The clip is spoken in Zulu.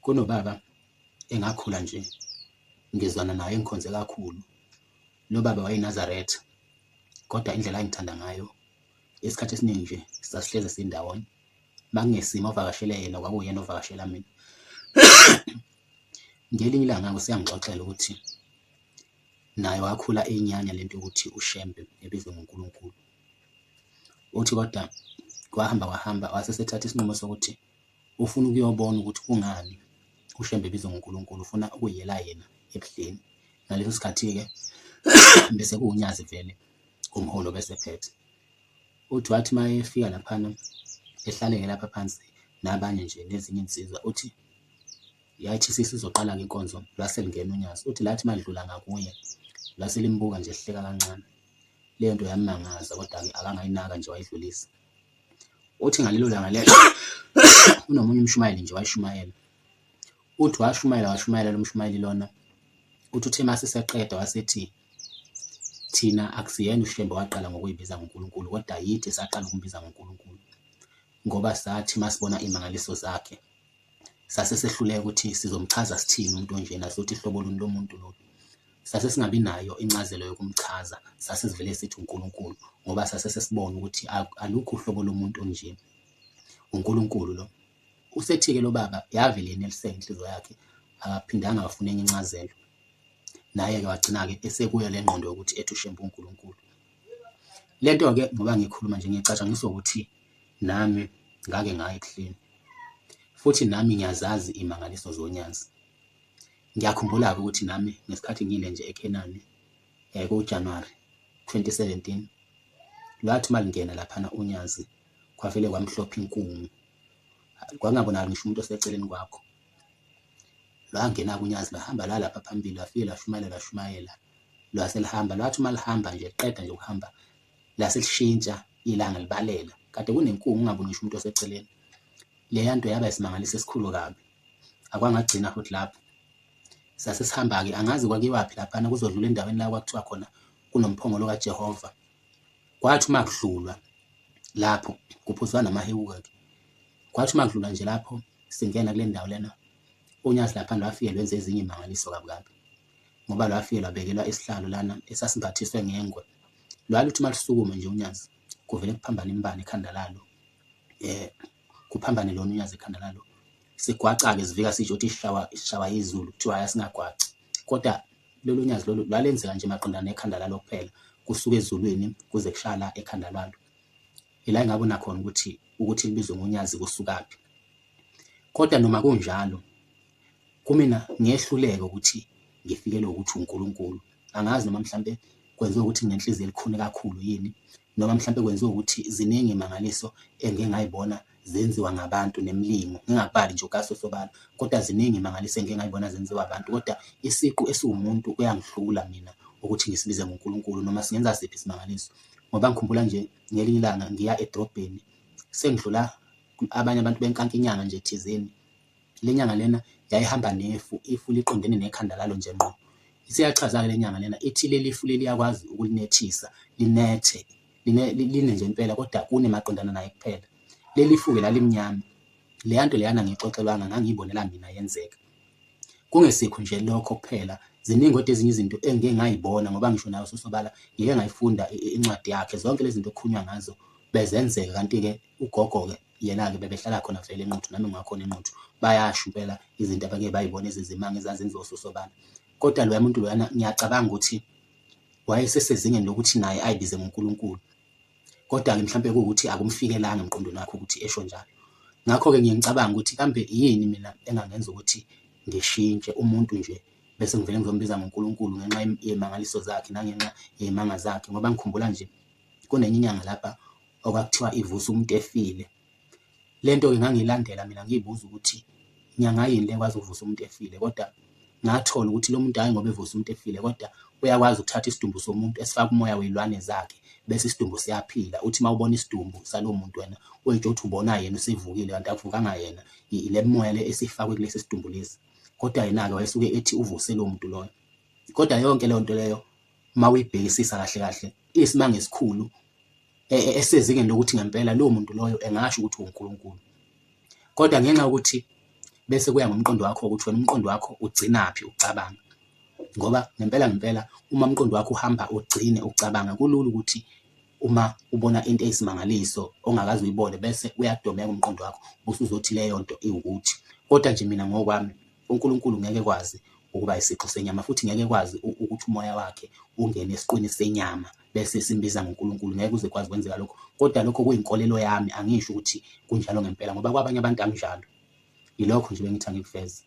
Kunobaba engakhula nje ngizwana naye engikhonze kakhulu. Lo baba wayeyiNazaretha kodwa indlela ayengithanda ngayo isikhathi esiningi nje sasihlezi sindawonye. Uma kungesimo ovakashele yena kwakuwuyena ovakashela mina. Ngelinye ilanga-ke useyangixoxela ukuthi naye wakhula eyinyanya lento yokuthi uShembe ebizwe ngoNkulunkulu. Uthi kodwa kwahamba kwahamba wase esethatha isinqumo sokuthi ufuna ukuyobona ukuthi kungani uShembe ebizwa ngoNkulunkulu, ufuna ukuyela yena ebuhleni. Ngaleso sikhathi-ke bese kuwuNyazi vele umholi obesephethe. Uthi wathi uma efika laphana ehlale-ke lapha phansi nabanye nje nezinye iy'nsizwa, uthi yathi isizoqala-ke inkonzo lwase lungena uNyazi. Uthi lathi uma lidlula ngakuye lase limbuka nje lihleka kancane. Leyo nto yammangaza kodwa-ke akangayinaka nje wayidlulisa. Uthi ngalelo langa lelo kunomunye umshumayeli nje wayeshumayela. Uthi washumayela washumayela lo mshumayeli lona. Uthi uthe uma seseqeda wasethi thina akusiyena uShembe waqala ngokuyibiza ngoNkulunkulu kodwa yithi esaqala ukumbiza ngoNkulunkulu ngoba sathi masibona iy'mangaliso zakhe sase sehluleka ukuthi sizomchaza sithini umuntu onjena, sothi hlobo luni lomuntu lolu. Sase singabi nayo incazelo yokumchaza, sase sivele sithi uNkulunkulu ngoba sase sesibona ukuthi alukho uhlobo lomuntu onje, uNkulunkulu lo. Usethi-ke lo baba yavele yeneliseka inhliziyo yakhe, akaphindanga wafuna enye incazelo. Naye-ke wagcina-ke esekuyo le ngqondo yokuthi ethi uShembe uNkulunkulu. Le nto-ke ngoba ngikhuluma nje ngicatshangiswa ukuthi nami ngake ngaya ebuhleni futhi nami ngiyazazi iy'mangaliso zoNyazi. Ngiyakhumbula-ke ukuthi nami ngesikhathi ngile nje eKhenani kuJanuwari 2017, lwathi uma lungena laphana uNyazi kwavele kwamhlophe inkungu, kwakungabonakali ngisho umuntu oseceleni kwakho. Lwangena-ke uNyazi lwahamba lwaya lapha phambili lwafike lwashumayela lwashumayela lwase lihamba. Lwathi uma lihamba nje liqeda nje ukuhamba lase lishintsha ilanga libalela, kade kunenkungu ungaboni ngisho umuntu oseceleni. Leya nto yaba isimangaliso esikhulu kabi. Akwangagcina futhi lapho. Sase sihamba-ke angazi kwakuyiwaphi laphana kuzodlula endaweni la kwakuthiwa khona kunomphongolo kaJehova. Kwathi uma kudlulwa lapho kuphuzwa namahewu-ke. Kwathi uma kudlulwa nje lapho singena kule ndawo lena, uNyazi laphana lwafike lwenza ezinye iy'mangaliso kabi kabi. Ngoba lwafike lwabekelwa isihlalo lana esasimbathiswe ngengwe. Lwaluthi uma lusukuma nje uNyazi kuvele kuphambane imibani ekhanda lalo. Kuphambane lona uNyazi ekhanda lalo. Sigwaca-ke sivika sisho ukuthi sishawa sishawa izulu kuthiwa hhayi asingagwaci. Kodwa lolu nyazi lolu lwalenzeka nje maqondana nekhanda lalo kuphela, kusuka ezulwini kuze kushaya la ekhanda lwalo. Ila engabona khona ukuthi ukuthi libizwe ngoNyazi kusukaphi. Kodwa noma kunjalo kumina ngiyehluleka ukuthi ngifikelwe ukuthi uNkulunkulu. Angazi noma mhlampe kwenziwa ukuthi nginenhliziyo elikhuni kakhulu yini noma mhlampe kwenziwa ukuthi ziningi imangaliso engike ngayibona zenziwa ngabantu nemilingo, ngingakubali nje okaSosobala, kodwa ziningi imangaliso engike ngayibona zenziwa abantu, kodwa isiqu esiwumuntu kuyangihlula mina ukuthi ngisibize ngoNkulunkulu noma singenza siphi isimangaliso. Ngoba ngikhumbula nje ngelinye ilanga ngiya edrobheni sengidlula abanye abantu benkankinyanga nje thizeni. Le nyanga lena yayihamba nefu, ifu liqondene nekhanda lalo nje ngqo. Isiyachaza-ke le nyanga lena ithi leli fu leli liyakwazi ukulinethisa, linethe, line nje impela kodwa kune maqondana naye kuphela. Leli fu-ke lalimnyama. Leya nto leyana angiyixoxelwanga ngangiyibonela mina yenzeka. Kungesikho nje lokho kuphela, ziningi kodwa ezinye izinto engike ngayibona ngoba ngisho naye uSosobala ngike ngayifunda incwadi yakhe. Zonke lezi zinto okukhulunywa ngazo bezenzeka kanti-ke ugogo-ke yena-ke bebehlala khona vele eNquthu nami ngiwakhona eNquthu. Bayasho impela izinto abake bayibona ezizimanga ezazenziwa uSosobala. Kodwa loya muntu loyana ngiyacabanga ukuthi wayesesezingeni lokuthi naye ayibize ngoNkulunkulu. Kodwa-ke mhlampe kuwukuthi akumfikelanga emqondweni wakhe ukuthi esho njalo. Ngakho-ke ngiye ngicabange ukuthi kambe yini mina engangenza ukuthi ngishintshe umuntu nje bese ngivele ngizombiza ngoNkulunkulu ngenxa yey'mangaliso zakhe nangenxa yey'manga zakhe. Ngoba ngikhumbula nje kunenye inyanga lapha okwakuthiwa ivusa umuntu efile. Le nto-ke ngangiyilandela mina ngiy'buza ukuthi nyanga yini le ekwazi ukuvusa umuntu efile, kodwa ngathola ukuthi lo muntu hhayi ngoba evusa umuntu efile, kodwa uyakwazi ukuthatha isidumbu somuntu esifake umoya wey'lwane zakhe bese isidumbu siyaphila. Uthi uma ubona isidumbu salowo muntu wena uy'tshela ukuthi ubona yena usevukile kanti akuvukanga yena, ile mimoya le esifakwe kulesi sidumbu lesi. Kodwa yena-ke wayesuke ethi uvuse lowo muntu loyo. Kodwa yonke leyo nto leyo uma uyibhekisisa kahle kahle iyisimanga esikhulu esezingeni lokuthi ngempela lowo muntu loyo engasho ukuthi uwuNkulunkulu. Kodwa ngenxa yokuthi Bese kuya ngomqondo wakho ukuthi wena umqondo wakho ugcinaphi ukucabanga. Ngoba ngempela ngempela uma umqondo wakho uhamba ugcine ukucabanga kulula ukuthi uma ubona into eyisimangaliso ongakaze uyibone bese uyadomeka umqondo wakho usuzothi leyo nto iwukuthi. Kodwa nje mina ngokwami uNkulunkulu ngeke kwazi ukuba isixu senyama futhi ngeke kwazi ukuthi umoya wakhe ungene esiqwini senyama bese simbiza ngoNkulunkulu, ngeke kuze kwazi kwenzeka lokho. Kodwa lokho kuyinkolelo yami, angisho ukuthi kunjalo ngempela ngoba kwabanye abantu akunjalo. Yilokho nje bengithi angikuveze.